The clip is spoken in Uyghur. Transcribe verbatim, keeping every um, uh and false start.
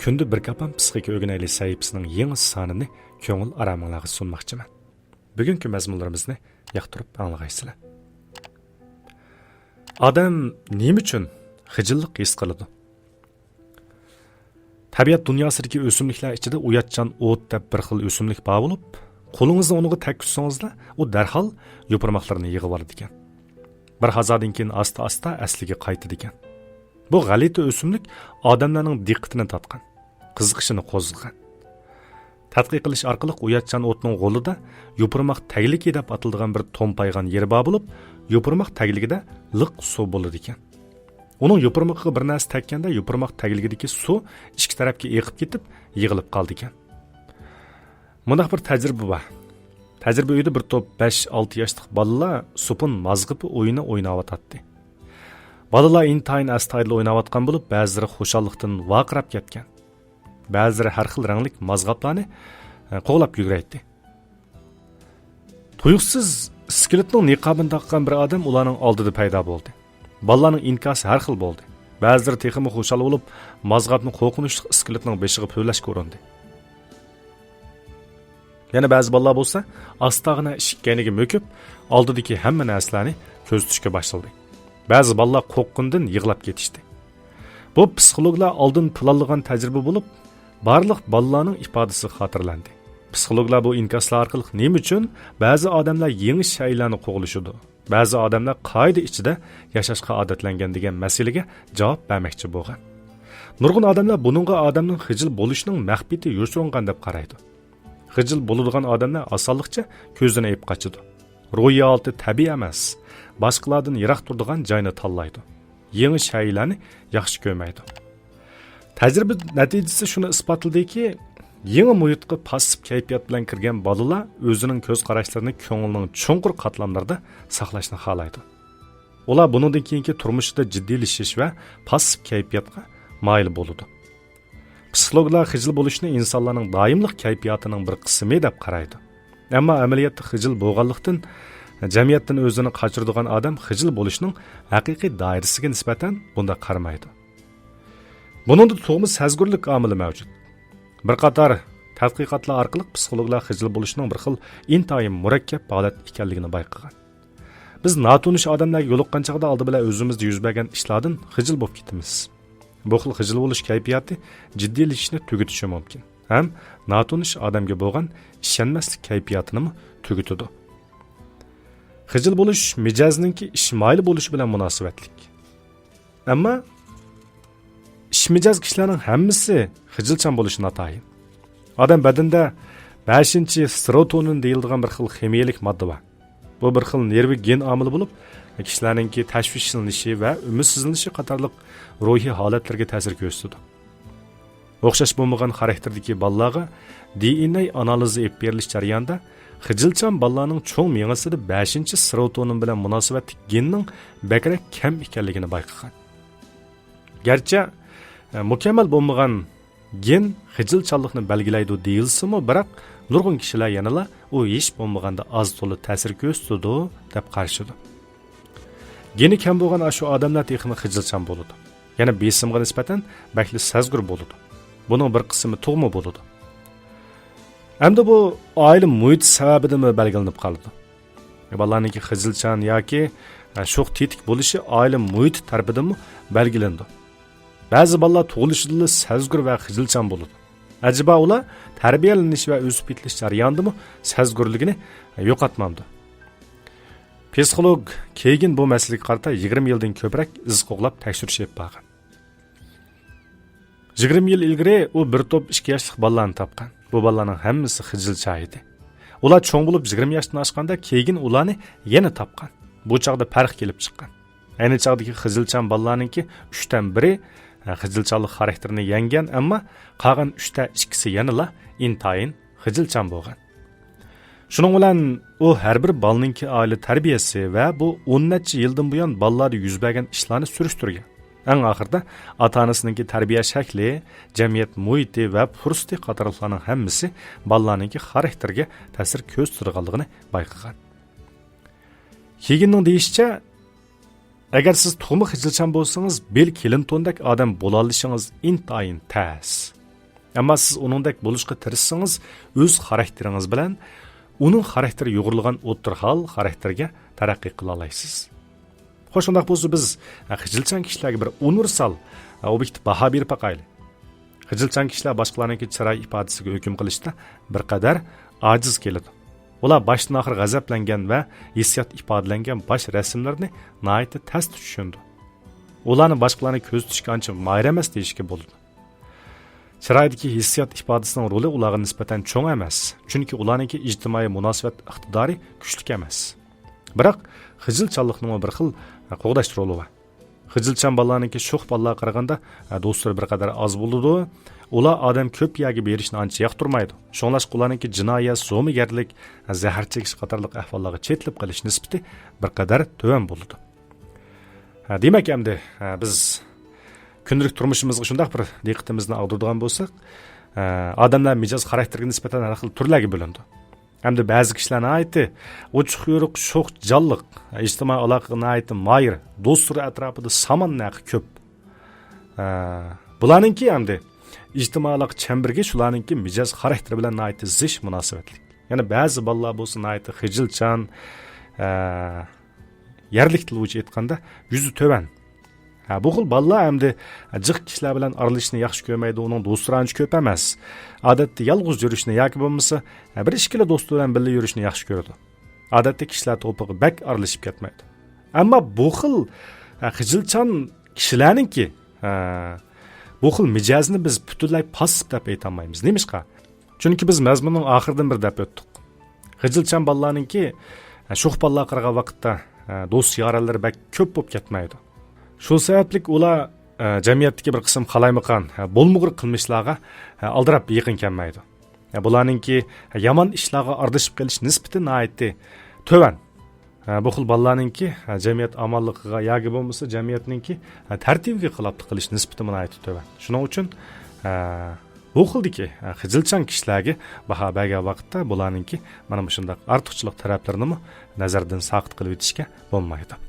كۈندە بىر كاپام پىسخىكا ئۆگىنەيلى سەھىپىسىنىڭ يېڭى سانىنى كۆڭۈل ئارامىڭلارغا سۇنماقچىمەن. بۈگۈنكى مەزمۇنلىرىمىزنى ياقتۇرۇپ ئاڭلىغايسىلەر. ئادەم نېمە ئۈچۈن خىجىللىق ھېس قىلىدۇ؟ تەبىئەت دۇنياسىدىكى ئۆسۈملۈكلەر ئىچىدە ئۇياتچان ئوت دەپ بىر خىل ئۆسۈملۈك بار بولۇپ، قولىڭىزنى ئۇنىڭغا تەگكۈزسىڭىزلا، ئۇ دەرھال يوپۇرماقلىرىنى يىغىۋالىدىكەن. بىر ھازادىن كېيىن ئاستا-ئاستا ئەسلىگە قايتىدىكەن. بۇ غەلىتە ئۆسۈملۈك ئادەملەرنىڭ دىققىتىنى تارتقان، قىزىقىشىنى قوزغىغان. تەتقىق قىلىش ئارقىلىق ئۇياتچان ئوتنىڭ غولىدا يوپۇرماق تەگلىكى دەپ ئاتىلىدىغان بىر تومپايغان يېرى بار بولۇپ، يوپۇرماق تەگلىكىدە لىق سۇ بولىدىكەن. ئۇنىڭ يوپۇرمىقىغا بىر نەرسە تەگكەندە، يوپۇرماق تەگلىكىدىكى سۇ ئىككى تەرەپكە ئېقىپ كېتىپ، يىغىلىپ قالىدىكەن. مۇنداق بىر تەجرىبە بار. تەجرىبە ئۆيىدە بىر توپ بەش-ئالتە ياشلىق بالىلار سوپۇن مازغىپى ئويۇنى ئويناۋاتاتتى. بالىلار ئىنتايىن ئەستايىدىل ئويناۋاتقان بولۇپ، بەزىلىرى خۇشاللىقتىن ۋارقىراپ كەتكەن. بەزىلىرى ھەر خىل رەڭلىك مازغاپلارنى، ئە، قوغلاپ يۈگۈرەيتتى. تۇيۇقسىز ئىسكىلىتنىڭ نىقابىنى تاققان بىر ئادەم ئۇلارنىڭ ئالدىدا پەيدا بولدى. بالىلارنىڭ ئىنكاسى ھەر خىل بولدى. بەزىلىرى تېخىمۇ خۇشال بولۇپ، مازغاپنى قورقۇنچلۇق ئىسكىلىتنىڭ بېشىغا پۈۋلەشكە ئۇرۇندى. يەنە بەزى بالىلار بولسا ئاستاغىنا ئىشىك كەينىگە مۆكۈپ، ئالدىدىكى ھەممە نەرسىلەرنى كۆزىتىشكە باشلىدى. بەزى بالىلار قورققىنىدىن يىغلاپ كېتىشتى. بۇ پسىخولوگلار ئالدىن پىلانلىغان تەجرىبە بولۇپ، بارلىق بالىلارنىڭ ئىپادىسى خاتىرىلەندى. پسىخولوگلار بۇ ئىنكاسلار ئارقىلىق نېمە ئۈچۈن بەزى ئادەملەر يېڭى شەيئىلەرنى قوغلىشىدۇ، بەزى ئادەملەر قائىدە ئىچىدە ياشاشقا ئادەتلەنگەن دېگەن مەسىلىگە جاۋاب بەرمەكچى بولغان. نۇرغۇن ئادەملەر بۇنىڭغا ئادەمنىڭ خىجىل بولۇشىنىڭ مەخپىيىتى يوشۇرۇنغان دەپ قارايدۇ. خىجىل بولىدىغان ئادەملەر ئاسانلىقچە كۆزىنى ئېيىپ قاچىدۇ. روھىي ھالىتى تەبىئىي ئەمەس، باشقىلاردىن يىراق تۇرىدىغان جاينى تاللايدۇ. يېڭى شەيئىلەرنى ياخشى كۆرمەيدۇ. تەجرىبە نەتىجىسى شۇنى ئىسپاتلىدىكى، يېڭى مۇھىتقا پاسسىپ كەيپىيات بىلەن كىرگەن بالىلار ئۆزىنىڭ كۆز قاراشلىرىنى كۆڭلىنىڭ چوڭقۇر قاتلاملىرىدا ساقلاشنى خالايدۇ. ئۇلار بۇنىڭدىن كېيىنكى تۇرمۇشىدا جىددىيلىشىش ۋە پاسسىپ كەيپىياتقا مايىل بولىدۇ. پسىخولوگلار خىجىل بولۇشنى ئىنسانلارنىڭ دائىملىق كەيپىياتىنىڭ بىر قىسمى دەپ قارايدۇ. ئەمما ئەمەلىيەتتە خىجىل بولغانلىقتىن، جەمئىيەتتىن ئۆزىنى قاچۇرىدىغان ئادەم خىجىل بولۇشنىڭ ھەقىقىي دائىرىسىگە نىسبەتەن بۇنداق قارىمايدۇ. بۇنىڭدا تۇغما سەزگۈرلۈك ئامىلى مەۋجۇت. بىر قاتار تەتقىقاتلار ئارقىلىق پسىخولوگلار خىجىل بولۇشنىڭ بىر خىل ئىنتايىن مۇرەككەپ ھالەت ئىكەنلىكىنى بايقىغان. بىز ناتونۇش ئادەملەرگە يولۇققان چاغدا ئالدى بىلەن ئۆزىمىزدە يۈز بەرگەن ئىشلاردىن خىجىل بولۇپ كېتىمىز. بۇ خىل خىجىل بولۇش كەيپىياتى جىددىيلىشىشنى تۈگىتىشى مۇمكىن ھەم ناتونۇش ئادەمگە بولغان ئىشەنمەسلىك كەيپىياتىنىمۇ تۈگىتىدۇ. خىجىل بولۇش مىجەزنىڭكى ئىشمايىل بولۇشى بىلەن مۇناسىۋەتلىك. ئەمما ئىشمىجەز كىشىلەرنىڭ ھەممىسى خىجىلچان بولۇشى ناتايىن. ئادەم بەدىنىدە بەشىنچى سېروتونىن دېيىلىدىغان بىر خىل خىمىيەلىك ماددا بار. بۇ بىر خىل نېرۋا گېن ئامىلى بولۇپ، كىشىلەرنىڭكى تەشۋىشلىنىشى ۋە ئۈمىدسىزلىنىشى قاتارلىق روھىي ھالەتلىرىگە تەسىر كۆرسىتىدۇ. ئوخشاش بولمىغان خاراكتېردىكى بالىلارغا دى ئېن ئەي ئانالىزى ئېلىپ بېرىلىش جەريانىدا خىجىلچان بالىلارنىڭ چوڭ مېڭىسىدە بەشىنچى سېروتونىن بىلەن مۇناسىۋەتلىك گېننىڭ بەكرەك كەم ئىكەنلىكىنى بايقىغان. گەرچە، ئە، مۇكەممەل بولمىغان گېن خىجىلچانلىقنى بەلگىلەيدۇ دېيىلسىمۇ، بىراق نۇرغۇن كىشىلەر يەنىلا ئۇ ھېچ بولمىغاندا ئاز-تولا تەسىر كۆرسىتىدۇ دەپ قارىشىدۇ. گېنى كەم بولغان ئاشۇ ئادەملەر تېخىمۇ خىجىلچان بولىدۇ. يەنە بېسىمغا نىسبەتەن بەكلا سەزگۈر بولىدۇ. بۇنىڭ بىر قىسمى تۇغما بولىدۇ. ئەمدى بۇ ئائىلە مۇھىتى سەۋەبىدىنمۇ بەلگىلىنىپ قالىدۇ. بالىلارنىڭكى خىجىلچان ياكى، ئە، شوخ تېتىك بولۇشى ئائىلە مۇھىتى تەرىپىدىنمۇ بەلگىلىنىدۇ. بەزى بالىلار تۇغۇلۇشىدىلا سەزگۈر ۋە خىجىلچان بولىدۇ. ئەجەبا ئۇلار تەربىيەلىنىش ۋە ئۆسۈپ يېتىلىش جەريانىدىمۇ سەزگۈرلۈكىنى يوقاتمامدۇ؟ پسىخولوگ كېيگىن بۇ مەسىلىگە قارىتا يىگىرمە يىلدىن كۆپرەك ئىز قوغلاپ تەكشۈرۈش ئېلىپ بارغان. يىگىرمە يىل ئىلگىرى ئۇ بىر توپ ئىككى ياشلىق بالىلارنى تاپقان. بۇ بالىلارنىڭ ھەممىسى خىجىلچان ئىدى. ئۇلار چوڭ بولۇپ يىگىرمە ياشتىن ئاشقاندا كېيگىن ئۇلارنى يەنە تاپقان. بۇ چاغدا پەرق كېلىپ چىققان. ئەينى چاغدىكى خىجىلچان بالىلارنىڭكى ئۈچتىن بىرى، ھە، خىجىلچانلىق خاراكتېرىنى يەڭگەن، ئەمما قالغان ئۈچتە ئىككىسى يەنىلا ئىنتايىن خىجىلچان بولغان. شۇنىڭ بىلەن ئۇ ھەر بىر بالىنىڭكى ئائىلە تەربىيەسى ۋە بۇ ئون نەچچە يىلدىن بۇيان بالىلاردا يۈز بەرگەن ئىشلارنى سۈرۈشتۈرگەن. ئەڭ ئاخىرىدا ئاتا-ئانىسىنىڭكى تەربىيە شەكلى، جەمئىيەت مۇھىتى ۋە پۇرسىتى قاتارلىقلارنىڭ ھەممىسى بالىلارنىڭكى خاراكتېرىگە تەسىر كۆرسىتىدىغانلىقىنى بايقىغان. كېيگىننىڭ دېيىشىچە، ئەگەر سىز تۇغما خىجىلچان بولسىڭىز، بىل كلىنتوندەك ئادەم بولالىشىڭىز ئىنتايىن تەس. ئەمما سىز ئۇنىڭدەك بولۇشقا تىرىشسىڭىز، ئۆز خاراكتېرىڭىز بىلەن ئۇنىڭ خاراكتېرى يۇغۇرۇلغان ئوتتۇرا ھال خاراكتېرگە تەرەققىي قىلالايسىز. خوش، ئۇنداق بولسا بىز، ھە، خىجىلچان كىشىلەرگە بىر ئۇنىۋېرسال، ھە، ئوبيېكتىپ باھا بېرىپ باقايلى. خىجىلچان كىشىلەر باشقىلارنىڭكى چىراي ئىپادىسىگە ھۆكۈم قىلىشتا بىر قەدەر ئاجىز كېلىدۇ. ئۇلار باشتىن ئاخىر غەزەپلەنگەن ۋە ھېسسىيات ئىپادىلەنگەن باش رەسىملىرىنى ناھايىتى تەستە چۈشىنىدۇ. ئۇلارنى باشقىلارنى كۆزىتىشكە ئانچە ماھىر ئەمەس دېيىشكە بولىدۇ. چىرايدىكى ھېسسىيات ئىپادىسىنىڭ رولى ئۇلارغا نىسبەتەن چوڭ ئەمەس، چۈنكى ئۇلارنىڭكى ئىجتىمائىي مۇناسىۋەت ئىقتىدارى كۈچلۈك ئەمەس. بىراق، خىجىلچانلىقنىڭمۇ بىر خىل قوغداش رولى بار. خىجىلچان بالىلارنىڭكى شوخ بالىلارغا قارىغاندا، دوستلىرى بىر قەدەر ئاز بولىدۇ. ئۇلار ئادەم كۆپ يەرگە بېرىشنى ئانچە ياقتۇرمايدۇ. شۇڭلاشقا ئۇلارنىڭكى جىنايەت، زومىگەرلىك، زەھەر چېكىش قاتارلىق ئەھۋاللارغا چېتىلىپ قېلىش نىسبىتى بىر قەدەر تۆۋەن بولىدۇ. ھە، دېمەك، ئەمدى، ھە، بىز كۈندىلىك تۇرمۇشىمىزغا شۇنداق بىر دىققىتىمىزنى ئاغدۇرىدىغان بولساق، ھە، ئادەملەر مىجەز خاراكتېرىگە نىسبەتەن ھەر خىل تۈرلەرگە بۆلۈنىدۇ. ئەمدى بەزى كىشىلەر ناھايىتى ئوچۇق يورۇق، شوخ جانلىق، ئىجتىمائىي ئالاقىگە ناھايىتى ماھىر، دوستلىرى ئەتراپىدا سامان نەقە كۆپ. ھە، بۇلارنىڭكى ئەمدى ئىجتىمائىي ئالاقە چەمبىرىكى شۇلارنىڭكى مىجەز خاراكتېرى بىلەن ناھايىتى زىچ مۇناسىۋەتلىك. يەنە بەزى بالىلار بولسا ناھايىتى خىجىلچان، ھە، يەرلىك تىل بويىچە ئېيتقاندا، يۈزى تۆۋەن. ھە، بۇ خىل بالىلار ئەمدى جىق كىشىلەر بىلەن ئارىلىشىشنى ياخشى كۆرمەيدۇ، ئۇنىڭ دوستلىرى ئانچە كۆپ ئەمەس. ئادەتتە يالغۇز يۈرۈشنى ياكى بولمىسا، ھە، بىر ئىككىلا دوستى بىلەن بىللە يۈرۈشنى ياخشى كۆرىدۇ. ئادەتتە كىشىلەر توپىغا بەك ئارىلىشىپ كەتمەيدۇ. ئەمما بۇ خىل، ھە، خىجىلچان كىشىلەرنىڭكى، ھە، بۇ خىل مىجەزنى بىز پۈتۈنلەي پاسسىپ دەپ ئېيتالمايمىز. نېمىشقا؟ چۈنكى بىز مەزمۇننىڭ ئاخىرىدىن بىر دەپ ئۆتتۇق. خىجىلچان بالىلارنىڭكى، ھە، شوخ بالىلارغا قارىغان ۋاقىتتا، ھە، دوست يارەنلىرى بەك كۆپ بولۇپ كەتمەيدۇ. شۇ سەۋەبلىك ئۇلار، ھە، جەمئىيەتتىكى بىر قىسىم قالايمىقان، ھە، بولمىغۇر قىلمىشلارغا، ھە، ئالدىراپ يېقىن كەلمەيدۇ. ھە، بۇلارنىڭكى، ھە، يامان ئىشلارغا ئارىلىشىپ قېلىش نىسبىتى ناھايىتى تۆۋەن. ھە، بۇ خىل بالىلارنىڭكى، ھە، جەمئىيەت ئامانلىقىغا ياكى بولمىسا جەمئىيەتنىڭكى، ھە، تەرتىپىگە خىلاپلىق قىلىش نىسبىتى ناھايىتى تۆۋەن. شۇنىڭ ئۈچۈن، ھە، بۇ خىلدىكى، ھە، خىجىلچان كىشىلەرگە باھا بەرگەن ۋاقىتتا بۇلارنىڭكى مانا مۇشۇنداق ئارتۇقچىلىق تەرەپلىرىنىمۇ نەزەردىن ساقىت قىلىۋېتىشكە بولمايدۇ.